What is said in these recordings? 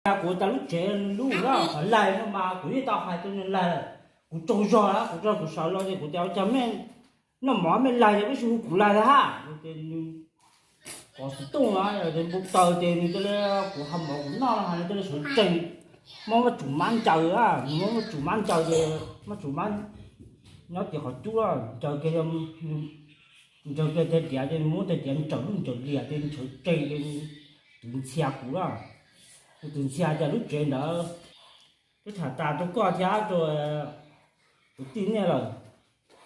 Kuv tas lub tsev nws lub lawm, qhov laig no mas kuv yeej tau hais rau nws laig lawm. Kuv tsaug zog, kuv tsaug, kuv sawv los ces kuv tias ua cas mej noj mov mej laig ces peb tsis hu kuv laig hab. Nws pom xov tooj no, npau taws ces nws cia li, kuv ho mov kuv noj no, nws cia li sawv tsees, muab mab tsum mab ncaws, nws muab mab tsum mab ncaws ces mab tsum mab nyob tim qhov cub, ncaws kiag, ncaws kiag tais diav ces nws muab tais diav ncaws lub ncaws liam ces nws sawv tsees ces nws twv ntxhias kuv lawm. Nws twv ntxhias ces lub tsev ntawd, twb tham tas rau koj thiab rau tus tij nej lawm,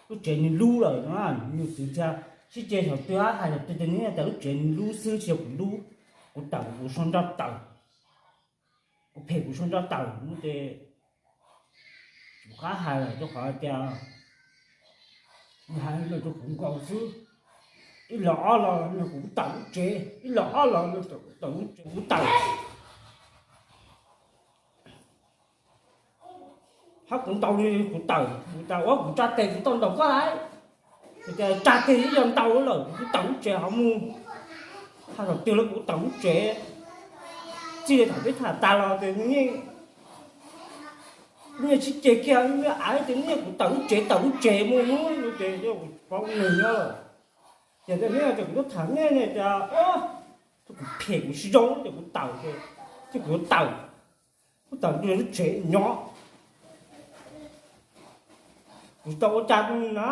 lub tsev nws lub lawm no, nws twv ntxhias sib ceg thaum twg hab hais thaum twg ces nws tias lub tsev nws lub xwb tsis yog kuv lub, kuv tawm kuv sau nraj tawm, kuv phem kuv sau nraj tawm no ces kuv qab hais lawm rau qhov tias nws hais lus rau kuv nkaus xwb. Ib los ob los nws kuv tawm lub tsev, ib los ob los nws tawm lub tsev kuv tawm, hab kuv ntaus nws kuv tawm, kuv tas ua kuv tsa tes kuv tau ntaus koj lauj. Kuv tias tsa tes ib yog ntaus lawm kuv tawm lub tsev ho mus, hais thaum twg los kuv tawm lub tsev. Txij li thaum peb tham tas los ces nws yeej sib ceg kiag, nws av ces nws yeej kuv tawm lub tsev tawm lub tsev mus mus ces kuv tsis paub nws nyob lawm. Ces nws tias kuv tuaj tham nej ne tias kuv phem kuv tsis zoo ces kuv tawm, ces kuv tawm, kuv tawm lub tsev nyob. Kuv tsis tau ua cas rau nws na,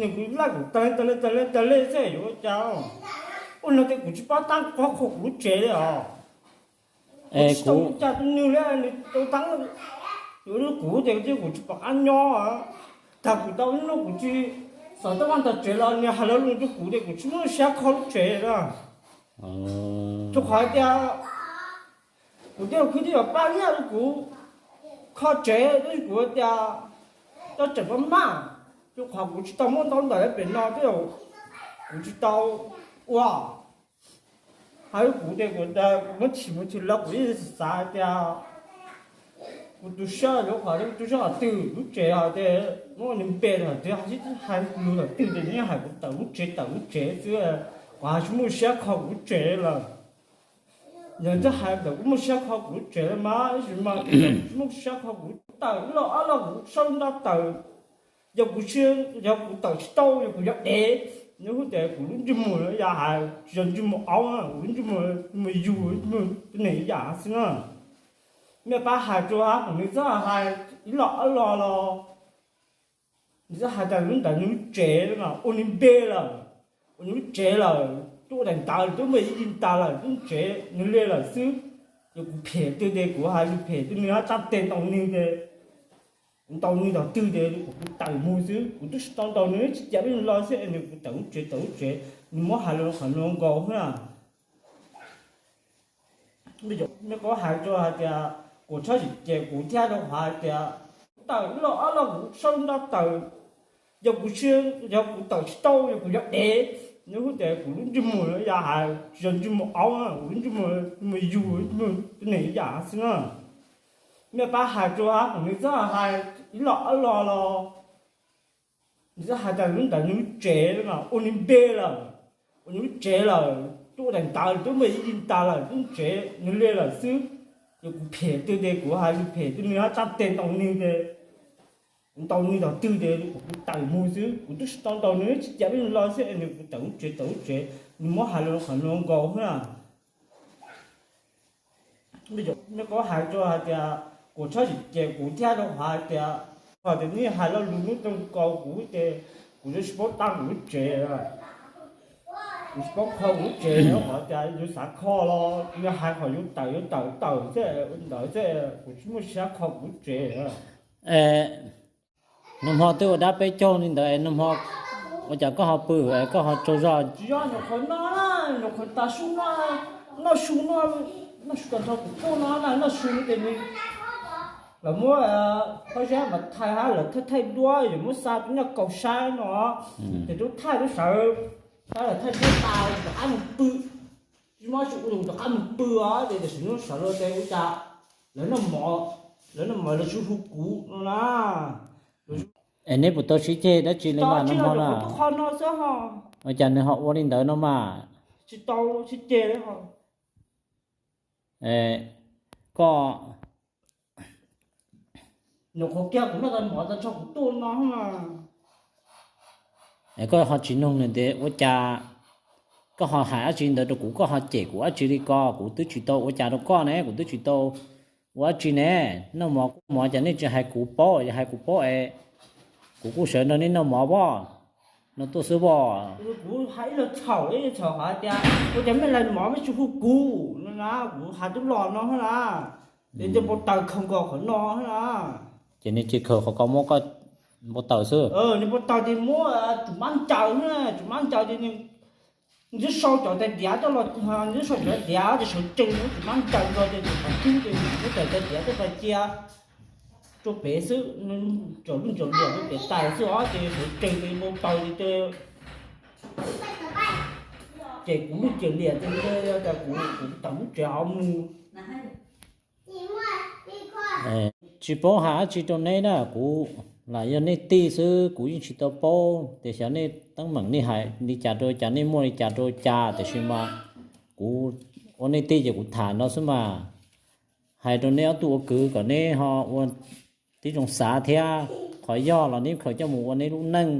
nws kuv laj kuv tag le tag le tag le tag le xwb yuav ua cas. Ua no ces kuv tsis paub tab qob qhuas kuv lub tsev li os. Kuv tsis tau ua cas rau nws li, nws tau tab yuav lub kuv ces kuv tsis pom qab nyob. Tag kuv tau ib hnub kuv tsis xav tau vaj ntog tsev los nws hais lo lus rau kuv ces kuv tsis muaj siab kho lub tsev na. Rau qhov tias kuv tij laug Khwb twb yuav pab nyiaj rau kuv kho tsev tab sis kuv tias coj tseem maj maj, rau qhov kuv tsis tau muaj ntau ntawm pem no, kuv tsis tau ua. Hais rau kuv tias kuv muab chim mus chim los kuv yeej xav tias kuv tu siab rau qhov kuv tu siab qhov twg lub tsev hais tias muab nws npe hais tias hais lus qhov twg ces nws yeej hais kuv tawm lub tsev tawm lub tsev xwb, kuv hais tsis muaj siab kho kuv lub tsev lawm. Yog twb hais ntawm kuv muaj siab kho kuv lub tsev mas ib sim mas kuv tsis muaj siab kho kuv tawm ib los ob los kuv sau nraj tawm. Yog kuv tsis, yog kuv tawm tsis tau yog kuv yog dev, nws hu tias kuv lub ntsej muag yam hais tsis yog ntsej muag aub, kuv lub ntsej muag, ntsej muag yug, ntsej muag neeg yam xwb na. Mej pab hais rau hab kom nws txhob hais ib los ob los los, nws txhob hais tas lub ntawd nws lub tsev mas ua nws npe lawm, ua nws lub tsev lawm, twb ua daim ntawv twb muaj ib yig tas lawm, lub tsev nws li lawm xwb. Yog kuv phem twg ces kuv hais lus phem rau nws hab tsa tes ntaus nws ces kuv ntaus nws thaum twg ces kuv tawm mus xwb, kuv twb tsis tau ntaus nws tsis cas li los xwb es nws kuv tawm lub tsev tawm lub tsev, nws muab hais lus qhov no nkaus xwb na. Mej paub hais rau hais tias kuv txhob tsis cem kuv thiab rau qhov hais tias tawm ib los ob los kuv sau nraj tawm. Yog kuv tsis, yog kuv tawm tsis tau yog kuv yog dev, nws hu tias kuv lub ntsej muag yam hais tsis yog ntsej muag aub, kuv lub ntsej muag, ntsej muag yug, ntsej muag neeg yam xwb na. Mej pab hais rau hab kom nws txhob hais ib los ob los los, nws txhob hais tas lub ntawd nws lub tsev mas ua nws npe lawm, ua nws lub tsev lawm, twb ua daim ntawv twb muaj ib yig tas lawm, lub tsev nws li lawm xwb. Yog kuv phem twg ces kuv hais lus phem rau nws hab tsa tes ntaus nws ces kuv ntaus nws thaum twg ces kuv tawm mus xwb, kuv twb tsis tau ntaus nws tsis cas li los xwb es nws kuv tawm lub tsev tawm lub tsev, nws muab hais lus qhov no nkaus xwb na. Mej paub hais rau hais tias kuv txhob tsis cem kuv thiab rau qhov hais tias, qhov tias nws hais lo lus hnub zoo nkaus kuv ces kuv tsis paub tab kuv lub tsev, kuv tsis paub kho kuv lub tsev, qhov tias yus xav kho los nws hais qhov yus tawm yuav tawm tawm xwb ntawd xwb, kuv tsis muaj siab kho kuv lub tsev. Nag hmo twb ua dab peb caug li ntawd es nag hmo ua cas koj ho pw es koj ho tsaug zog? Tsis yog nyuam qhuav noj, nyuam qhuav tas su noj, noj su noj, noj su tas nrho kuv tuaj no na, noj su ces nws, lawv muab pob zeb mas thaij hab lawv thaij thaij duab yuav muab xa tus nyuj kaus saib no, ces tub thaij tub sawv, saib lawv thaij duab tas rov qab mus pw, tsis muaj tsis ua rov qab mus pw os, ces tam sim no sawv los ces ua cas lawv noj mov, lawv noj mov lawv tsis hu kuv no na. Es neb puas tau sib ceg dab tsi li mas nag hmo na? Ua cas nws ho ua li ntawd no mas? Tsis tau sib ceg li ho. koj, nws qhuav kiag kuv noj tau mov tau ntsho kuv tuaj no. Koj ho tsis nug nws tias ua cas koj ho hais dab tsi ntawd rau kuv, koj ho cem kuv dab tsi li ko, kuv twb tsis tau ua cas rau koj ne, kuv twb tsis tau ua dab tsi ne. Noj mov kuj mov, cas nej tsis hais kuv paub, yog hais kuv paub es kuv kuj sawv nrog nej noj mov pob no tuaj xwb pob. Kuv hais ib los txhaum ib los txhaum hais tias ua cas mej laus mov mej tsis hu kuv no na, kuv hais tub los no na, es npau taws khaws nkaus qhov no na. Ces nws cia khaws qhov ko muab koj npau taws xwb. Nws npau taws ces muab tsum mab ncaws, tsum mab ncaws ces ntxwb sau cov tais diav coj los, ntxwb sau cov tais diav ces sawv tsees, tsum mab ncaws nkaus ces tsum qhov cub ces muab cov tais diav coj los cia rau pem xwb, tsaus lwj tsaus liam rau pem tais xwb os, ces sawv tsees ces npau taws ces, ces kuv lub ciam liam ces, kuv tawm lub tsev hauv mus. Tsis paub hais dab tsi rau neb na, kuv lam yog nej tij xwb, kuv yeej tsis tau paub tias xyov nej teeb meem nej hais li cas rau cas, nej muaj li cas rau cas, tiam sis mas kuv ua nej tij ces kuv tham no xwb mas. Hais rau neb ob tug ua kwv kom neb ho ua tib zoo xav thiab, qhov yog los neb khaws coj mus ua neb lub neej.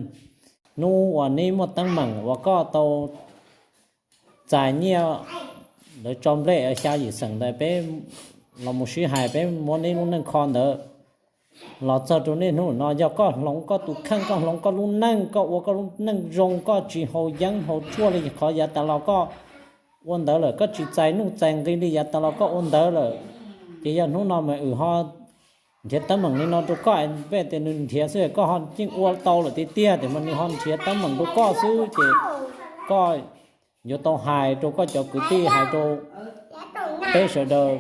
Hnub uas neb muaj teeb meem uas koj tau txais nyiaj lawv tso nplej xya yim xeem ntawd, peb los mus sib hais, peb muab neb lub neej kho ntawd los txog rau nej hnub no, yog koj hloov koj tus kheej, koj hloov koj lub neej, koj ua koj lub neej zoo, koj tsis haus yeeb haus tshuaj li qhov yav tas los koj ua ntawd lawm, koj tsis txais nuj txais nqi li yav tas los koj ua ntawd lawm, ces yog hnub no mas wm ho nrhiav teeb meem li no rau koj, npej tias nws nrhiav xwb, koj ho yeej ua tau lawm tiag tiag, tiam sis mas nws ho nrhiav teeb meem rau koj xwb, ces koj yuav tau hais rau koj cov kwv tij, hais rau peb sawv daws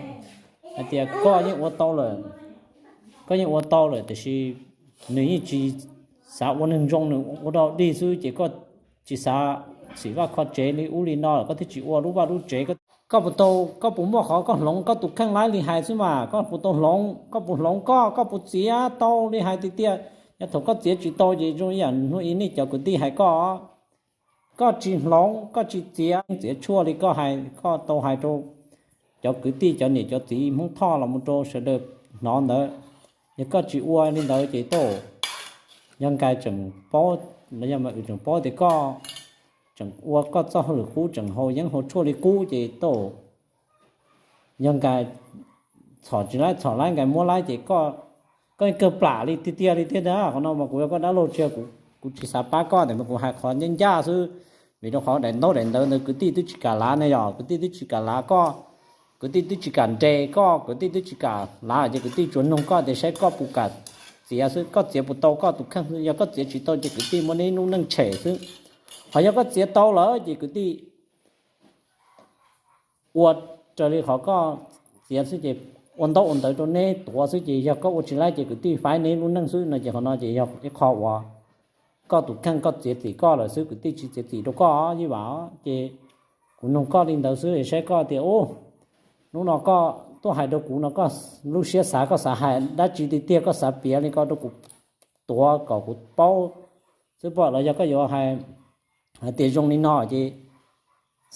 hais tias koj yeej ua tau lawm, koj yeej ua tau lawm, tiam sis nws yeej tsis xav ua neeg zoo, nws ua dog dig xwb, ces koj tsis xav xim vaj kho tsev li ub li no lawm, koj thiaj tsis ua lub vaj lub tsev. Koj puas tau, koj puas muaj qhov koj hloov koj tus kheej laib li hais xwb mas, koj puas tau hloov, koj puas hloov koj, koj puas txiav tau li hais tiag tiag? Yog thaum koj txiav tsis tau ces zoo ib yam hnub ib nej cov kwv tij hais koj, koj tsis hloov, koj tsis txiav, txiav tshuaj li koj hais, koj tau hais rau cov kwv tij, cov niam cov txiv Hmoob Thoj los mus rau sawv daws hnov ntawd. Yog koj tsis ua li ntawd ces tau, yog nkais tseem paub, los yog mas wm tseem paub tias koj tseem ua koj txoj hauj lwm qub, tseem haus yeeb haus tshuaj li qub ces tau, yog nkais txhom tsis laib, txhom laib nkais muab laib ces koj, koj kawg plam li tiag tiag li thiab ntag. Qhov no mas kuv yog koj dab laug tsis, kuv tsis xav pab koj tias mas kuv hais qhov ncaj ncaj xwb, vim rau qhov daim ntaub daim ntawv ntawd kwv tij twb tsis kam lav ne, yog kwv tij twb tsis kam lav koj, kwv tij twb tsis kam nres koj, kwv tij twb tsis kam lav, ces kwv tij tsuas nug koj tias saib koj puas kam txiav xwb, koj txiav puas tau koj tus kheej xwb. Yog koj txiav tsis tau ces kwv tij muab neb lub neej tshem xwb. Ho yog koj txiav tau lawm ces kwv tij ua raws li qhov koj txiav xwb ces ua ntaub ua ntawv rau neb tuav xwb, ces yog koj ua tsis laib ces kwv tij faib neb lub neej xwb no. Ces qhov no ces yog ib qho uas koj tus kheej koj txiav txim koj lawm xwb, kwv tij tsis txiav txim rau koj, Yij Vam. Ces kuv nug koj li ntawd xwb, saib koj tias ub, hnub no koj tuaj hais rau kuv no koj lub siab xav, koj xav hais dab tsi tiag tiag, koj xav piav li ko rau kuv tuav kom kuv paub xwb pom, los yog koj yuav hais hais tias zoo li no ces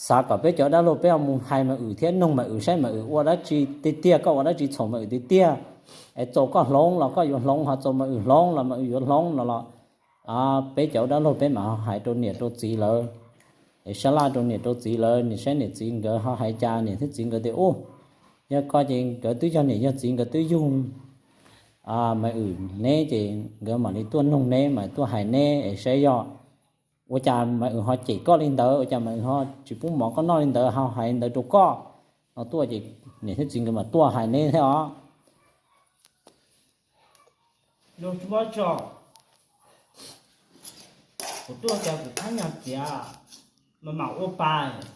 xav kom peb cov dab laug peb ho mus hais mas wm thiab nug mas wm saib mas wm ua dab tsi tiag tiag, koj ua dab tsi txhaum mas wm tiag tiag, es txaus koj hloov los koj yuav hloov, ho txaus mas wm hloov los mas wm yuav hloov no los peb cov dab laug peb mam ho hais rau niam rau txiv lawv, es sab laj rau niam rau txiv lawv, niam saib niam txiv nkawd ho hais cas, niam thiab txiv nkawd tias ub, yog koj ces nkawd twb yog niam yog txiv, nkawd twb yug mas wm neb ces nkawd mam li tuaj nug neb mas tuaj hais neb es saib yog ua cas mas wm ho cem koj li ntawd, ua cas mas wm ho tsis pub mov koj noj li ntawd, ho hais li ntawd rau koj no tuaj ces niam thiab txiv nkawd mam tuaj hais neb thiab os. Kuv tuaj cas kuv thab nyag tiav mas mam ua pais.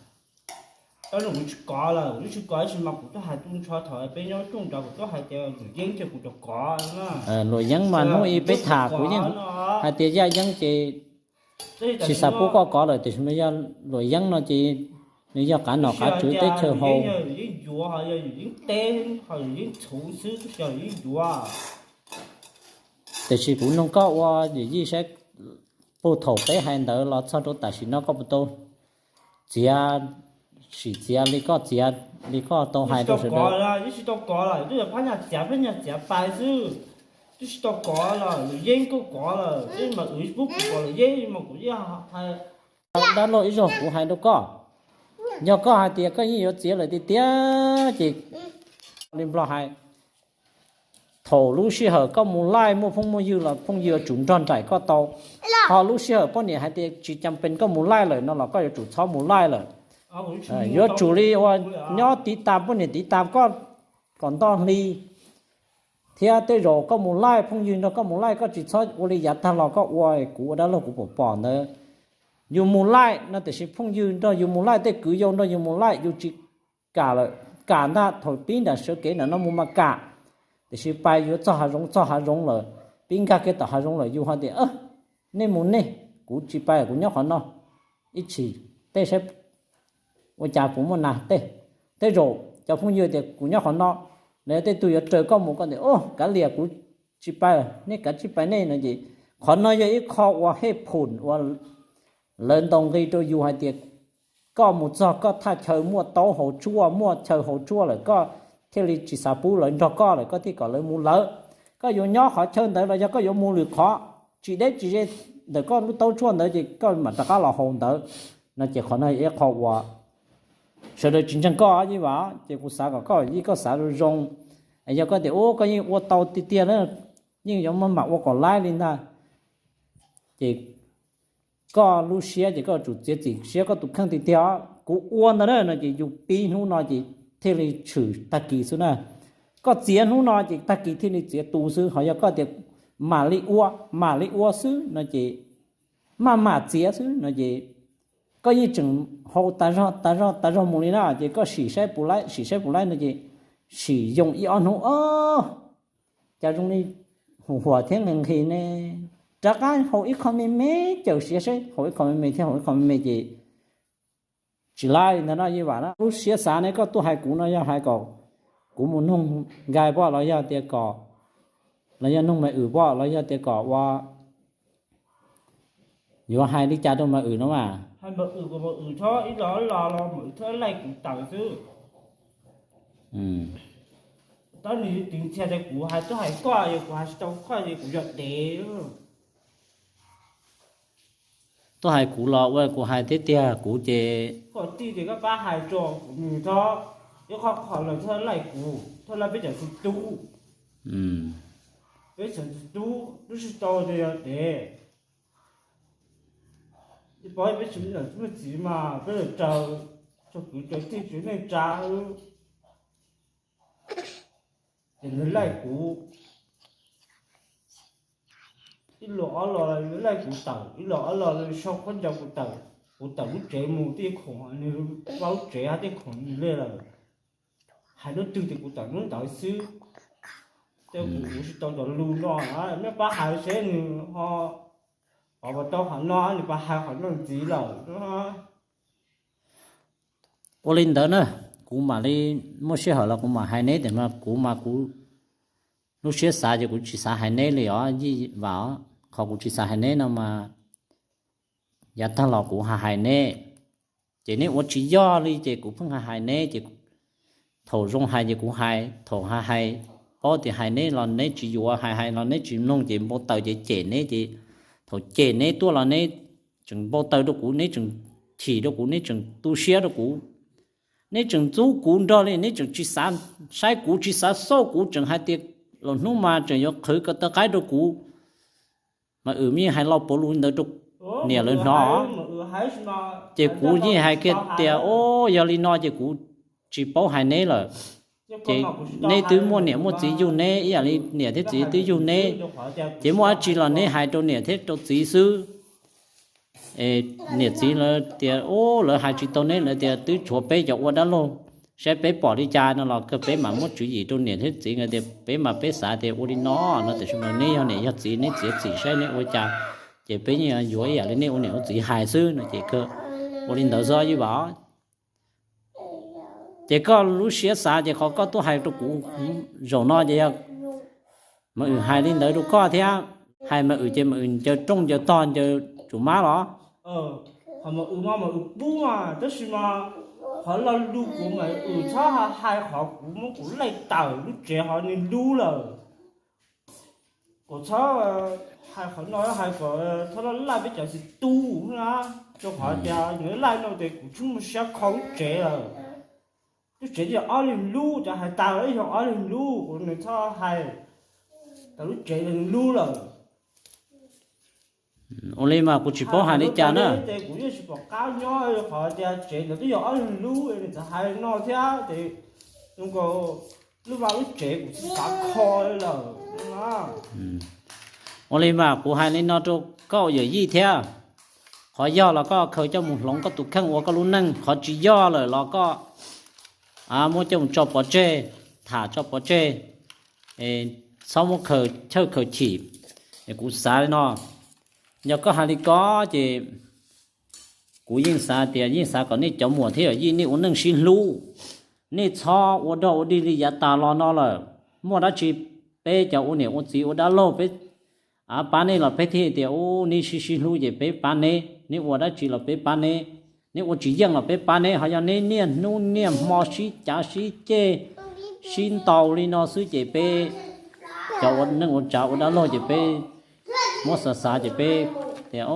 Tab sis kuv tsis kov lawm, kuv tsis kov tab sis mas kuv tuaj hais tu nrho thaum peb nyob rooj nrad kuv tuaj hais tias luam yeeb ces kuv cov kov. Luam yeeb mas hnub ib peb tham kuv yeej hais tias yaj yeeb ces tsis xav pub koj kov lawm, tiam sis mas yog luam yeeb no ces nws yog qav nom qav tswv teb chaws haus. Yeeb yuav, yeeb teb, yeeb txhuv xwb, yeeb yuav. Tiam sis kuv nug koj ua yawm yij saib, puag thaum peb hais ntawd los txog rau tam sim no koj puas tau txiav Sim txiav li koj txiav, li koj tau hais rau sawv daws. Tsis tau kov lawm, twb yog phab nyaj txiav, phab nyaj txiav pais xwb. Twb tsis tau kov lawm, lwm yeeb kuj kov lawm, twb mas wb pub kuv kov lwm yeeb mas kuv yeej hais. Dab laug ib zaug kuv hais rau koj, yog koj hais tias koj yeej yuav txiav lawm tiag tiag ces li Nplog hais, thaum lub sij hawm koj mus laij muaj phooj muaj ywg los phooj ywg yuav tsum nrog nraim koj tau. Ho lub sij hawm poj niam hais tias tsis cas pes koj mus laij lawm no los koj yuav tsum txhob mus laij lawm. Yuav tsum li ua nyob tiv tas poj niam tiv tas koj kom ntoj hli, thiab tej zaum koj mus laij phooj ywg nrog koj mus laij koj tsis txhob ua li yav tag los koj ua kuv ua dab laug kuv pom pom ntawd. Yus mus laij no tiam sis phooj ywg nrog yus mus laij tej kwv yau nrog yus mus laij yus tsis kam lawm, kam ntag thaum pib nram sawv kev nram no mus mas kam, tiam sis pais yuav txog hav zoov txog hav zoov lawm, pib nkag kiag tom hav zoov lawm yus ho tias nej mus nej, kuv tsis pais kuv nyob qhov no ib chim tej saib ua cas puas muaj nas tej. Tej zaum cov phooj ywg tias kuv nyob qhov no, los yog tej tug yuav raws koj mus koj tias kav liam kuv tsis pais, nej kav tsij pais nej no ces qhov no yog ib qho uas hej phum uas lawv ntaus nqi rau yus hais tias koj mus txog koj thaj chaw muaj taub hau tshuaj muaj chaw hau tshuaj lawm koj thiaj li tsis xav pub lawv nrog koj lawm koj thiaj kom lawv mus lawm. Koj yuav nyob qhov chaw ntawd los yog koj yuav mus lwm qhov tsis deb tsis ze ntawm koj lub taub tshuaj ntawd ces koj mam rov qab los haus ntawd. No ces qhov no ib qho uas sawv daws tsis ntseeg koj Yij Vam, ces kuv xav kom koj Yij koj xav zoo zoo. Yog koj tias ub koj yeej ua tau tiag tiag na, yeej yuav maj mam ua kom laib li ntag, ces koj lub siab ces koj tsum txiav txim siab koj tus kheej tiag tiag. Kuv ua ntawd na no ces yus pib hnub no ces thiaj li tshwm tag kis xwb na. Koj txiav hnub no ces tag kis thiaj li txiav tu xwb, ho yog koj tias mam li ua mam li ua xwb no ces maj mam txiav xwb no ces koj yeej tseem hau tas zog tas zog tas zog mus li na ces koj sim saib puas laib sim saib puas laib no ces sim yoo ib ob hnub o cas zoo li hu huam thiab nqhis nqhis ne, rov qab hau ib qho me me, caws siav saib hau ib qho me me thiab hau ib qho me me ces tsis laib li ntawd no Yij Vam na. Lub siab xav ne koj tuaj hais kuv no yog hais kom kuv mus noog nkais poj los yog tias kom, los yog noog Maiv Wm poj los yog tias kom ua yuav hais li cas rau Maiv Wm no mas. Hais Maiv Wm kom Maiv Wm txhob ib los los los Maiv Wm txhob laij kuv tawm xwb. Tab nws twv ntxhias tias kuv hais tuaj hais koj, yog kuv hais tsis tau koj ces kuv yog dev. Tuaj hais kuv los ua kuv hais thiab tiag kuv ces. Koj tij ces koj pab hais rau nws txhob, ib qho qhov lawm txhob laij kuv, txhob laij peb cov txiv tub. Peb cov txiv tub twb tsis tau ces yog dev. Peb tsis muaj txiv mas peb yuav raws txog kwv cov tij tsis neej tsa. Ces nws laij kuv, ib los ob los nws laij kuv tawm, ib los ob los nws sau khaub ncaws kuv tawm, kuv tawm lub tsev mus tej khoom nws, lub tsev hab tej khoom nws li lawm. Hais lub twg ces kuv tawm lub ntawd xwb. Ces kuv tsis tau cov lus no, nej pab hais seb nws ho, qhov uas tau qhov no nws pab hais qhov no ntxiv lawm. Ua li ntawd na, kuv mam li muaj sij hawm los kuv mam hais neb tias mas kuv mas kuv lub siab xav ces kuv tsis xav hais neb li os Yij Vam. Qhov kuv tsis xav hais neb no mas yav tag los kuv hais hais neb, ces neb ua tsis yog li ces kuv pheej hais hais neb ces thaum zoo hais ces kuv hais, thaum hais hais paub tias hais neb los neb tsis yuav, hais hais los neb tsis mloog ces npau taws ces cem neb ces thaum cem neb tuaj los neb tseem npau taws rau kuv, neb tseem chim rau kuv, neb tseem tu siab rau kuv, neb tseem ntxub kuv nrog li, neb tseem tsis xav saib kuv tsis xav xauj kuv, tseem hais tias los hnub mas tseem yuav qhwv ko taw qaib rau kuv. Mas Wm yeej hais lo pauv lus ntawd rau niam lawv hnov, ces kuv yeej hais kiag tias o, yog li no ces kuv tsis paub hais neb lawm. Ces neb twb muaj niam muaj txiv yug neb ib yam li niam thiab txiv twb yug neb, ces muaj dab tsi los neb hais rau niam thiab rau txiv xwb. Niam txiv lawv tias o, lawv hais tsis tau neb, lawv tias twb tshuav peb cov ua dab laug, saib peb pom li cas no los kawg peb mam muab tswv yim rau niam thiab txiv, tias peb mas peb xav tias ua li no no tiam sis mas neb yog niam yog txiv neb txiav txim saib neb ua cas, ces peb yeej yuav ib yam li neb ua niam ua txiv hais xwb no ces kawg ua li ntawd xwb Yij Vam. Ces koj lub siab xav ces qhov koj tuaj hais rau kuv zaum no ces yog Maiv Wm hais li ntawd rau koj thiab, hais Maiv Wm ces Maiv Wm ncaws rooj ncaws tog ncaws tsum mab los? Qhov Maiv Wm mas Maiv Wm pub mas tab sis mas qhov lo lus kuv mas wm txhob hais qhov kuv muab kuv laij tawm lub tsev ho nws hlub lawm. Kuv txhob hais qhov no hais kom txhob laj laj peb cov txiv tub na, rau qhov tias nws laj no ces kuv tsis muaj siab kho lub tsev lawm. Lub tsev yog ob leeg hlub, cov hais tas los yog ob leeg hlub, kuv nws txhob hais tas lub tsev nws hlub lawm. Ua li mas kuv tsis paub hais li cas na. Ces kuv yeej tsis pom qab nyob, qhov tias tsev ntawd twb yog ob leeg hlub, nws txawm hais no thiab ces zoo nkaus lub vaj lub tsev kuv tsis xav kho li lawm. Ua li mas kuv hais li no rau koj yawm yij thiab, qhov yog los koj khaws coj mus hloov koj tus kheej ua koj lub neej, qhov tsis yog lawm los koj muab coj mus tso pov tseg, tham tso pov tseg, txhob muab khaws chawj khaws chim. Es kuv xav li no, yog koj hais li ko ces kuv yeej xav tias yeej xav kom nej cov muam thiab yawm yij nej ua neej sib hlub, nej txhob ua dog ua dig li yav tas los no lawm. Muaj dab tsi peb cov ua niam ua txiv ua dab laug peb pab nej los peb thiaj tias ub neb sib sib hlub ces peb pab neb, neb ua dab tsi los peb pab neb, neb ua tsis yeej los peb pab neb. Ho yog neb niaj hnub niaj hmo sib cav sib ceg sib ntaus li no xwb ces peb cov ua neej ua tsav ua dab laug ces peb muab xav xav ces peb tias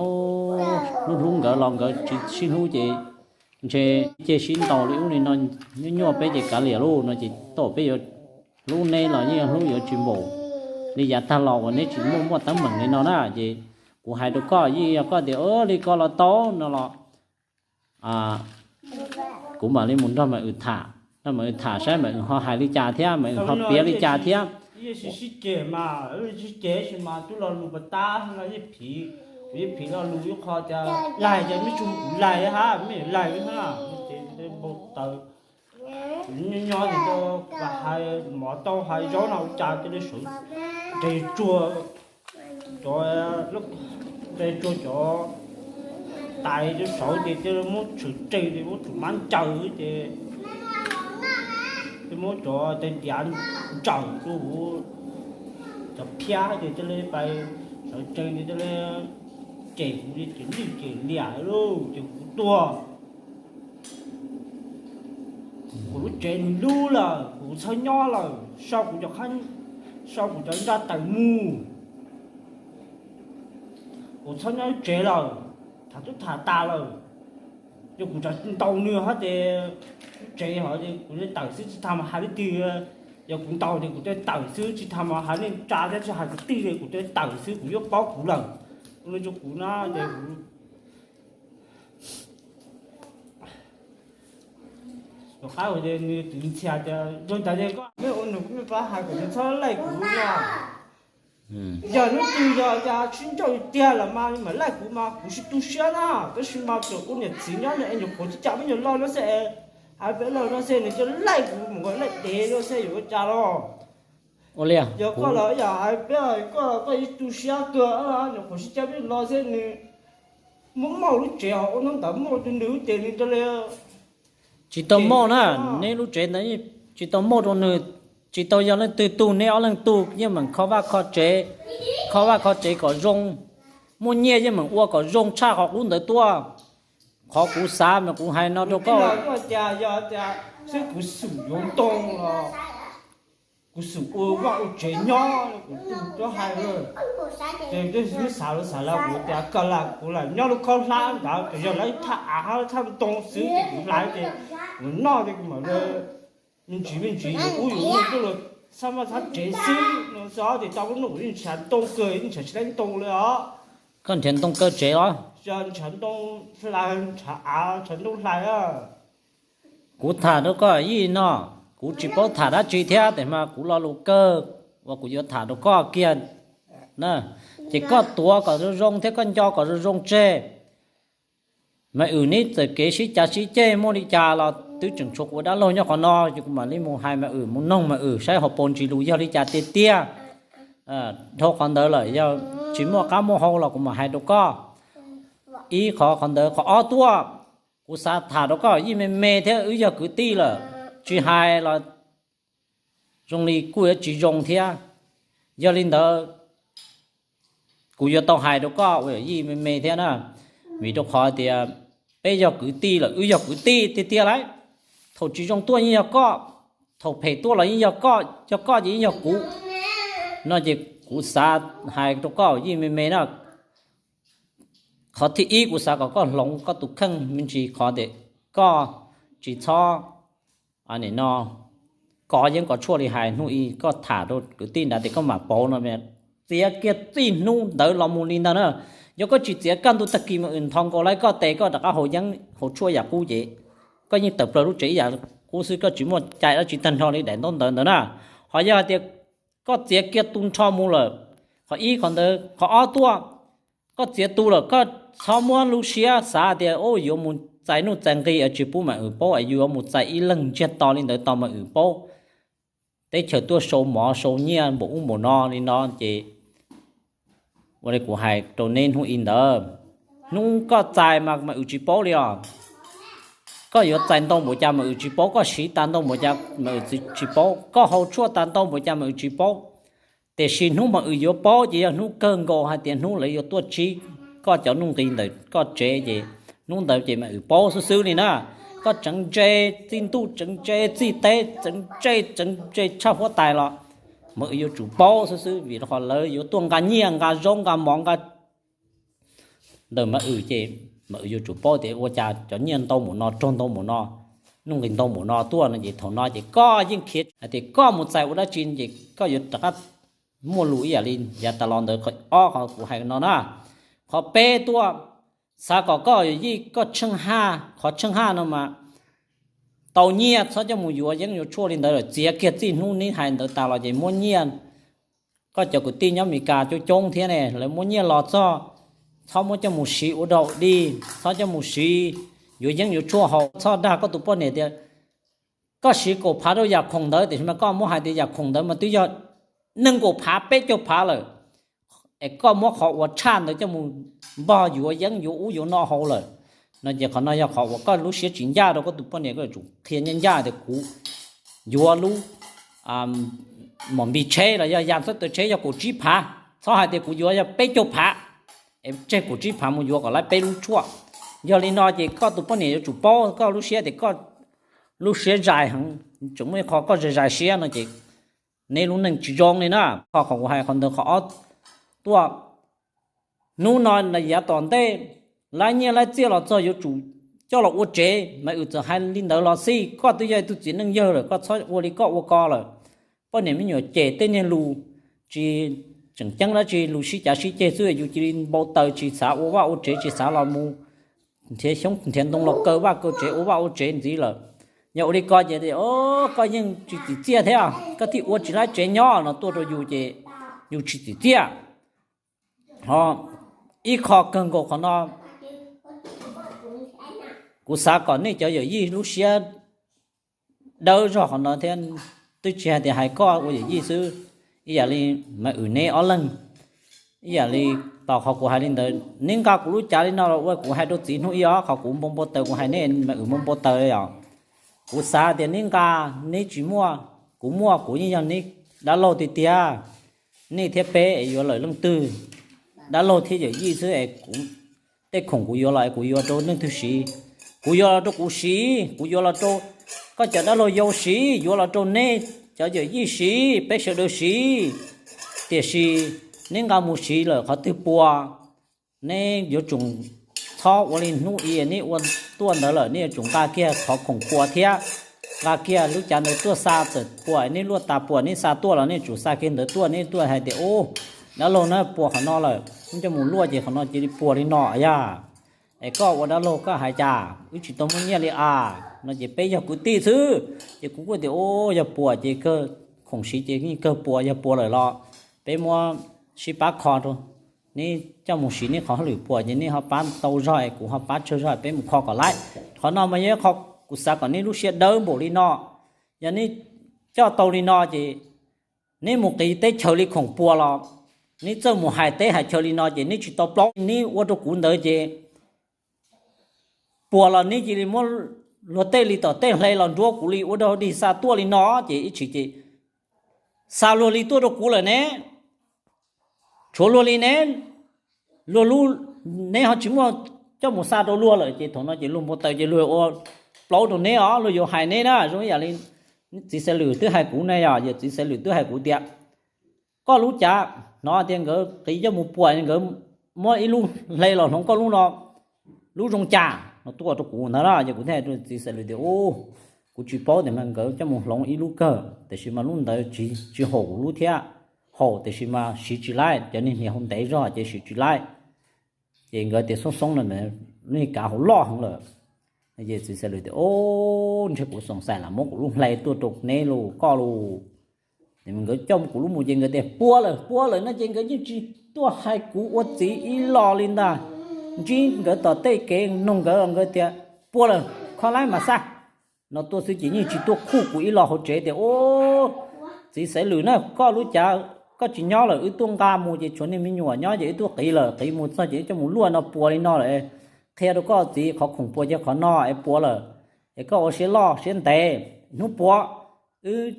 hlub hlub nkawd los nkawd tsis sib hlub ces ntshe ceg sib ntaus li ub li no, nyuaj nyuaj peb ces kav liam lauj no ces thaum peb yuav hlub neb los yeej hlub yuav tsis npaum li yav tag los uas neb tsis muaj muaj teeb meem li no na. Ces kuv hais rau koj, yeej yog koj tias li ko los tau no los kuv mam li mus nrog Maiv Wm tham, nrog Maiv Wm tham saib Maiv Wm ho hais li cas thiab Maiv Wm ho piav li cas thiab. Sib ceg mas, sib ceg sis mas twb lo lus pas tab no yeej phim, kuv yeej phim lo lus ib qho tias laig ces mej tsuj kuv laig hab mej laig hab ces npau taws. Nyob nyob ces hais mov tau hais zaub no ua cas cia li sawv nres tsuag cov, nres tsuag cov tais rau saud ces cia li muab tshwm tseg ces muab tsum mab ncaws ces muab cov tais diav ntsawm rau huv cov phiab ces cia li pais sawv tsees ces cia li cem kuv li ces lwj ces liam lauj ces kuv tuag. Kuv lub tsev nws lub lawm, kuv txhob nyob lawm, sau kuv cov, sau kuv cov nra tawm mus. Kuv txhob nyob lub tsev lawm, tham tub tham tas lawm. Yog kuv tseem ntaus nws hab ces lub tsev hov kuv tawm xwb tsis tham mas hais leej twg. Yog kuv ntaus ces kuv tawm xwb tsis tham mas hais neej tsa thiab tsis hais kwv tij li, kuv tawm xwb kuv yuav paub kuv lawm. Ua li rau kuv na ces kuv Tom qab uas nws twv ntxhias tias, Nraug Nchaiv, koj mej ua nws kuv mej pab hais kom nws txhob laij kuv no. Yog hnub twg yog cas sib nrauj tiag los mas nws mam laij kuv mas kuv tsis tu siab na, tab sis mas txawm kuv niam txiv nyob nws es nyuam qhuav tsis cas peb nyuam loj no xwb es, hais peb loj no xwb nws cia laij kuv mus laij dev no xwb yuav ua cas los. Yog koj los yog hais peb koj, koj yeej tu siab kawg, nyuam qhuav sib cab peb los xwb nws muab mauj lub tsev ho ua ntaub ntawv mauj rau nws ces nws rau li tsis tau mauj na. Neb lub tsev ntawd tsis tau mauj rau nws, tsis tau yog leej twg tug, neb ob leeg tug yeej meem kho vaj kho tsev, kho vaj kho tsev kom zoo, muaj nyiaj yeej meem ua kom zoo tshaj qhov qub ntawd tuaj. Qhov kuv xav mas kuv hais no rau koj. Yog tias xwb kuv xum yuav ntoo los kuv xum ua vaj ua tsev nyob, kuv tuaj hais ces xav lawv xav lawv kuv tias kawg lam kuv lam nyob lub khob hlab ntawd ces yog lawv thaj av hab thaj ntoo xwb ces kuv hlais ces kuv noj ces kuv mam li me ntsis me ntsis yuav ub yuav no tuaj los xab maj xab tsev xwb no xwb ces tau lub no kuv yeej nrhiav ntoo kawg, yeej nrhiav tsis tau ntoo li os. Koj nrhiav ntoo kaw tsev los? Nrhiav ntoo hlais, nrhiav av, nrhiav ntoo hlais. Kuv tham rau koj yij no, kuv tsis paub tham dab tsi thiab tes mas kuv lo lus kawg uas kuv yuav tham rau koj kiag na, ces koj tuav kom zoo zoo thiab koj nco kom zoo zoo tseg. Mas wm neb txawm kev sib cav sib ceg muaj li cas los twb tseem tshuav kuv ua dab laug nyob qhov no, ces kuv mam li mus hais mas wm, mus noog mas wm saib hauv paus ntsis lus yog li cas tiag tiag. Dhau qhov ntawd lawm yog tsis muaj qab muaj hau los kuv mam hais rau koj. Ib qhov, qhov ntawd qhov ob tuaj, kuv xav tham rau koj yij me me thiab wb yog kwv tij lawm, tsis hais los zoo li kuj yuav tsis zoo thiab. Yog li ntawd kuv yuav tau hais rau koj ua yij me me thiab na, vim rau qhov tias peb yog kwv tij lawm, wb yog kwv tij tiag tiag lauj. Thaum tsis zoo tuaj yeej yog koj, thaum phem tuaj los yeej yog koj, yog koj ces yeej yog kuv. No ces kuv xav hais rau koj yij me me na, qhov thib ib kuv xav kom koj hloov koj tus kheej me ntsis qhov tias koj tsis txhob no kov yeeb kov tshuaj li hais hnub ib koj tham rau kwv tij nrad tias koj mam pauv no, txiav kiag txij hnub ntawd los mus li ntawd na. Yog koj tsis txiav kaj ntug tag kis mas wm nthos nkaus lawm koj tes koj rov qab haus yeeb haus tshuaj yam qub ces koj yeej tawm plaws lub tsev ib yam qub xwb, koj tsis muaj cai dab tsi tag nrho li daim ntaub ntawv ntawd na. Ho yog hais tias koj txiav kiag tu nrho mus lawm, qhov ib qhov ntawd, qhov ob tuaj, koj txiav tu lawm koj txhob muab lub siab xav tias yuav mus txais nuj txais nqi es tsis pub mam wm paub es yus yuav mus txais ib leeg ntsiag to li ntawd tau mam wm paub. Teb chaws tuaj sau mov sau nyiaj npaum ub npaum no li no ces ua li kuv hais rau neb hnub ib ntawd, hnub koj txais mas mam wm tsis paub li os. Koj yuav txais ntau npaum cas mam wm tsis paub, koj siv tas ntau npaum cas mam wm tsis paub, koj haus tshuaj tas ntau npaum cas mam wm tsis paub. Tiam sis hnub mam wm yuav paub ces yog hnub kawg nkaus hais tias hnub lawv yuav tuaj tsib koj cov nuj nqis ntawm koj tsev ces hnub ntawd ces mam wm paub xwb xwb li na. Koj tseem ntse, txij ntuj tseem ntse, txij teb tseem ntse, tseem ntse tshaj huab tais los mam wm yuav tsum paub xwb xwb vim rau qhov lawv yuav tuaj nqa nyiaj nqa zaub nqa mov nqa ntawm mam wm ces mam wm yuav tsum paub tias ua cas cov nyiaj ntau npaum no raug ntau npaum no, nuj nqis ntau npaum no tuaj no ces thaum no ces koj yeej khiav hais tias koj mus txais ua dab tsi ces koj yuav rov qab muaj lus ib yam li yav tas los ntawd. Qhov ob qhov kuv hais no na, qhov peb tuaj, xav kom koj yawm yij koj tsheej haj, qhov tsheej haj no mas tau nyiaj txhob coj mus yuav yeeb yuav tshuaj li ntawd lawm, txiav kiag txij hnub neb hais ntawd tas los ces muab nyiaj, koj cov kwv tij nyob Meskas coob coob thiab ne lawv muab nyiaj los txog, txhob muab coj mus siv ua dog dig, txhob coj mus siv yuav yeeb yuav tshuaj haus, txhob dag koj tus poj niam tias koj siv kaum phav rau yam khoom ntawd tiam sis mas koj muab hais tias yam khoom ntawd mas twb yog nees nkaum phav peb caug phav lawm, es koj muab qhov uas tshaj ntawd coj mus npog yuav yeeb yuav ub yuav no haus lawm no ces qhov no yog qhov uas koj lub siab tsis ncaj rau koj tus poj niam, koj yuav tsum qhia ncaj ncaj tias kuv yuav lub mos npis tsheb los yog yas xab taw tsheb yog kaum tsib phav, txhob hais tias kuv yuav yog peb caug phav, es tseg kaum tsib phav mus yuav kom laib peb lub tshuaj. Yog li no ces koj tus poj niam yuav tsum paub koj lub siab tias koj lub siab zais heev, tseem muaj ib qho koj zais zais siab no ces neb lub neej tsis zoo li na. Qhov qhov kuv hais qhov ntawd qhov ob tuaj, hnub no yav tom ntej laib nyiaj laib txiaj los txog yuav tsum coj los ua tsev, mas wm txawm hais li ntawd los xij koj twb yog ib tug txiv neej yawg lawm koj txhob ua li koj ua ko lawm. Poj niam me nyuam cem tej niag lus tsis tseem ceeb dab tsi, lus sib cav sib ceg xwb yus cia li npau taws tsis xav ua vaj ua tsev tsis xav los mus nrhiav xyoob nrhiav ntoo los kaw vaj kaw tsev ua vaj ua tsev ntxiv lawm. Yog ua li ko ces koj yeej tsis txim txiaj thiab koj thiaj ua tsis laib tsev nyob no tuaj rau yus ces yus tsis txim txiaj. Ho ib qho kawg nkaus qhov no, kuv xav kom nej cov yawm yij lub siab dawb zog qhov no thiab, twb tsis hais tias hais koj ua yawm yij xwb, ib yam li mas wm neb ob leeg, ib yam li tos qhov kuv hais li ntawd neb nqa kuv lub cav li no los ua kuv hais rau txiv hnub ib os, qhov kuv npau npau taws kuv hais nej mas wm npau npau taws os. Kuv xav tias neb nqa, neb tsis muaj, kuv muaj, kuv yeej yog neb dab laug tiag tiag. Nej thiab peb es yuav lawm leej twg, dab laug thiab yawm yij xwb es kuv, tej khoom kuv yuav los es kuv yuav rau leej twg siv? Kuv yuav los rau kuv siv, kuv yuav los rau koj cov dab laug yau siv, yuav los rau nej cov yawm yij siv, peb sawv daws siv. Tiam sis neb nqa mus siv lawm qhov twg puas, neb yuav tsum txhob ua li hnub ib neb ua tuaj ntawd lawm, neb yuav tsum nqa kiag qhov khoom puas thiab nqa kiag lub cav ntawd tuaj xa txawm puas neb luaj tas puas neb xa tuaj los nej tsum xa kiag ntawd tuaj, neb tuaj hais tias ub, dab laug na puas qhov no lawm, neb coj mus luaj ces qhov no cia li puas li no yog. Es koj ua dab laug koj hais cas wb tsis tau muaj nyiaj li a? No ces peb yog kwv tij xwb, ces kuv kuj tias ub, yog puas ces kawg, khoom siv ces yeej kawg puas, yog puas lawm los peb muab sib pab kho rau, neb coj mus siv neb qhov hauj lwm puas ces neb ho pab tau zog es kuv ho pab tsawg zog peb mus kho kom laib. Qhov no mas yog qhov kuv xav kom neb lub siab dawb npaum li no. Yog neb coj tau li no ces neb mus qiv teb chaws li khoom puas los neb txawj mus hais teb hais chaw li no ces neb tsis tau plaub, neb ua rau kuv ntawd ces puas los neb cia li muab luag tej li tom tej hle los nruab kuv li ua dog dig xa tuaj li no ces ib tsis ces xa luag li tuaj rau kuv lawm ne, tshuav luag li ne, luag lub, neb ho tsis muaj coj mus xa rau luag lawm ces thaum no ces luag npau taws ces luag ua plaub rau neb os, luag yuav hais neb na. Zoo ib yam li txiv Xaiv Lwm twb hais kuv ne, yog yawm txiv Xaiv Lwm twb hais kuv tias koj lub cav hnov tias nkawd qiv coj mus puas, nkawd muab ib lub hle los hloov koj lub no, lub zoo cas no tuaj rau kuv ntawd na. Ces kuv thiaj hais rau txiv Xaiv Lwm tias, u, kuv tsis paub tias mas nkawd coj mus hloov ib lub kawg, tiam sis mas lub ntawd tsis haum kuv lub thiab, haum tiam sis mas siv tsis laib, cov niag hniav hauv ntev zog ces siv tsis laib. Ces nkawd tias xoob xoob no, lub niag kav hauv loj heev lawm. Ces txiv Xaiv Lwm tias, o, ntshe kuv xoom xais lam muab kuv lub hle tuaj rau neb lus koj lus. Nkawd coj kuv lub mus ces nkawd tias puas lawm, puas lawm no ces nkawd yeej tsis tuaj hais kuv ua txiv ib los li ntag. Ntsib nkawd tom tej kev nug nkawd, nkawd tias puas lawm, kho laib mas xa no tuaj xwb ces yeej tsis tuaj khuj kuv ib los hauv tsev tias, u, txiv Xaiv Lwm na, koj lub cav koj tsis nyob lawm, wb tuaj nqa mus ces tshuav niag me nyuam nyob ces wb tuaj qiv lawm, qiv mus txog ces wb coj mus luaj no puas li no lawm, qhia rau koj txiv, qhov khoom puas ces qhov no es puas lawm, es koj ua siab loj siab ntev, hnub puas wb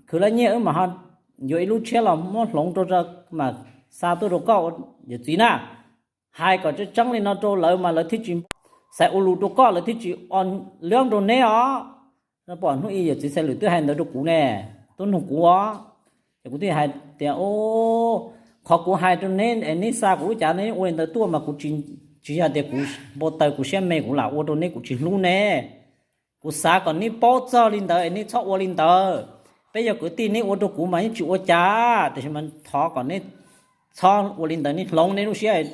khwv lab nyiaj wb mam ho yuav ib lub tshiab los muab hloov rau mas xa tuaj rau koj ua yawm txiv na. Hais kom tseeb tseeb li no rau lawv mas lawv thiaj tsis xaiv ua lus rau koj, lawv thiaj tsis o liab rau neb os. Pom hnub ib yawm txiv Xaiv Lwm twb hais ntawd rau kuv ne, twb nug kuv os. Ces kuv thiaj hais tias, o, qhov kuv hais rau neb es neb xa kuv lub cav neb ua li ntawd tuaj mas kuv tsis, tsis yog tias kuv npau taws kuv siab me kuv lam ua rau neb, kuv tsis hlub ne. Kuv xav kom neb paub txog li ntawd es neb txhob ua li ntawd. Peb yog kwv tij, neb ua rau kuv mas yeej tsis ua cas, tiam sis mas thov kom neb txhob ua li ntawd, neb hloov neb lub siab.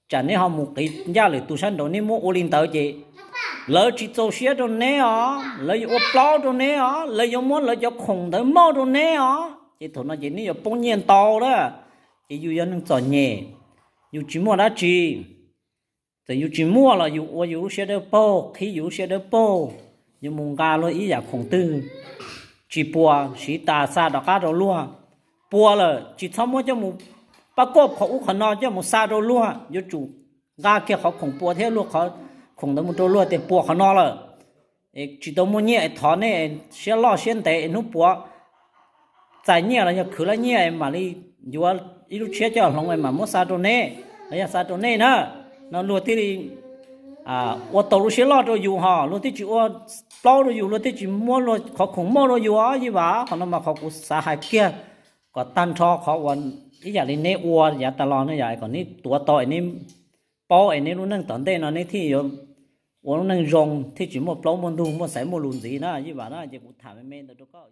Tsam neb ho mus qiv ncaj lwm tus sab nraud neb muab ua li ntawd ces lawv tsis txaus siab rau neb os, lawv yuav ua plaub rau neb os, lawv yuav muab lawv cov khoom ntawd mauj rau neb os. Ces thaum no ces neb yuav poob nyiaj ntau lawm. Ces yus yog neeg txom nyem, yus tsis muaj dab tsi. Txawm yus tsis muaj los yus ua yus lub siab dawb paug, qhib yus lub siab dawb paug, yuav mus nqa luag ib yam khoom twg tsis puas siv tas xa rov qab rau luag. Puas lawm tsis txhob muab coj mus pab koj qhov ub qhov no coj mus xa rau luag, yuav tsum nqa kiag qhov khoom puas thiab luag qhov khoom ntawd mus rau luag tias puas qhov no lawm. Tsis tau muaj nyiaj es thov neb siab loj siab ntev es hnub puas txais nyiaj los yog khwv lab nyiaj mam li yuav ib lub tshiab coj hloov mam muab xa rau neb, los yog xa rau neb na. No luag thiaj li ua tau lub siab loj rau yus hos, luag thiaj tsis ua plaub rau yus, luag thiaj tsis muab luag qhov khoom mauj rau yus os. Yij Vam, qhov no mas qhov kuv xav hais kiag kom tag nrho qhov uas ib yam li neb ua yav tas los no yom, kom neb tuav tau es neb paub es neb lub neej tom ntej no neb thiaj yuav ua lub neej zoo, thiaj tsis muaj plaub muaj ntug muaj xaiv muaj lus ntxiv na Yij Vam na. Ces kuv tham me me ntawd rau koj.